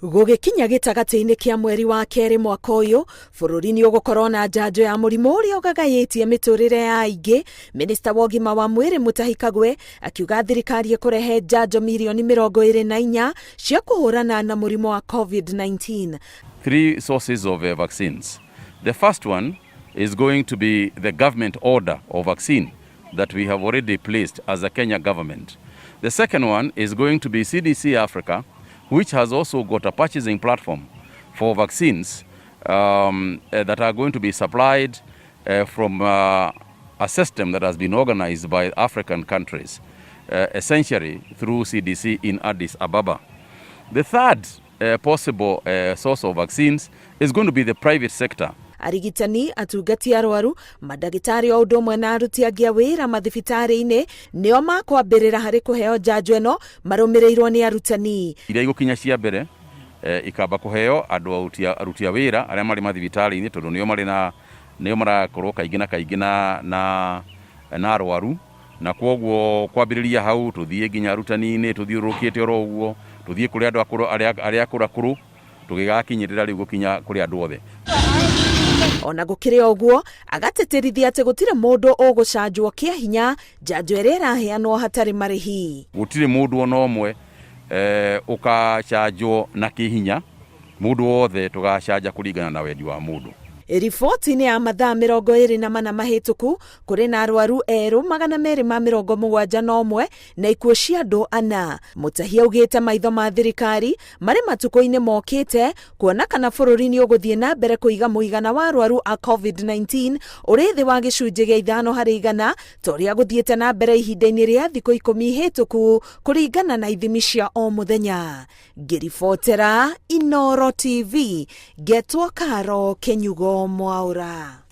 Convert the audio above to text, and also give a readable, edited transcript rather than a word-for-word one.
Gũgĩkinya gĩtagatĩ-inĩ kĩa mweri wa kerĩ mwaka ũyũ, bũrũri nĩ ũgũkorwo na njanjo ya mũrimũ ũrĩa ũgagayĩtie mĩtũrĩre ya aingĩ. Minista wa ũgima wa mwĩrĩ Mutahi Kagwe akiuga thirikari ĩkũrehe njanjo mirioni 24 cia kũhũrana na mũrimũ wa COVID-19. Three sources of vaccines. The first one is going to be the government order of vaccine that we have already placed as a Kenya government. The second one is going to be CDC Africa, which has also got a purchasing platform for vaccines that are going to be supplied from a system that has been organized by African countries, essentially through CDC in Addis Ababa. The third possible source of vaccines is going to be the private sector. Arigitani, atungati arwaru, mandagĩtarĩ o ũndũ ũmwe na aruti angĩ a wĩra mathibitarĩ-inĩ nĩo makwambĩrĩra harĩ kũheo njanjo ĩno, marũmĩrĩirwo nĩ arutani. Iria igũkinya cia mbere ikamba kũheo andũ aruti a wĩra arĩa marĩ mathibitarĩ-inĩ, tondũ nĩo marĩ na nĩo marakorwo kaingĩ na kaingĩ na arwaru, na kwoguo kwambĩrĩria hau tũthiĩ nginya arutani-inĩ, tũthiũrũrũkĩte oro ũguo, tũthiĩ kũrĩ andũ akũrũ, arĩa akũrũ akũrũ, tũgĩgakinyĩrĩra rĩu gũkinya kũrĩ andũ othe. Ona gũkĩrĩ ũguo, agatĩtĩrithia atĩ gũtirĩ mũndũ ũgũcanjwo kĩa hinya njanjo ĩrĩa ĩraheanwo hatarĩ marĩhi. Gũtirĩ mũndũ ona ũmwe ũkacanjwo na kĩhinya. Mũndũ wothe tũgacanja kũringana na wendi wa mũndũ. Riboti-inĩ ya mathaa 24 mahĩtũku, kũrĩ na arwaru erũ 271 na ikuũ cia andũ 4. Mutahi augĩte maitho ma thirikari marĩ matukũ-inĩ mokĩte kuona kana bũrũri nĩ ũgũthiĩ na mbere kũiga mũigana wa arwaru a COVID-19 ũrĩ thĩ wa 5% ta ũrĩa gũthiĩte na mbere ihinda-inĩ rĩa thikũ 10 hĩtũku kũringana na ithimi cia o mũthenya. Ngĩribotera Inoro TV, ngetwo Karo Kenyugo Mwaura.